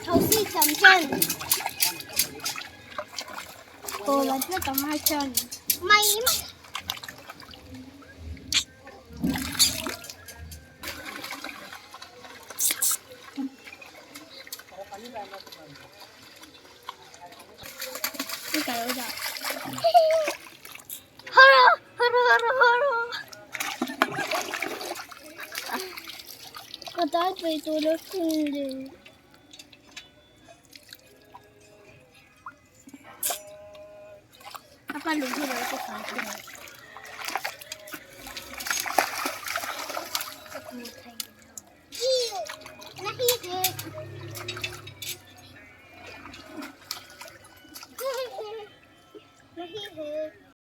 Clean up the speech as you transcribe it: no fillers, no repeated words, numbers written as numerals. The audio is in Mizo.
Thosi chanchin. Kawl a tam ai chuan mai mai. Hara hara hara hara. Ka tai pui tur a sin le. A pa lung hi lo ti fai thin.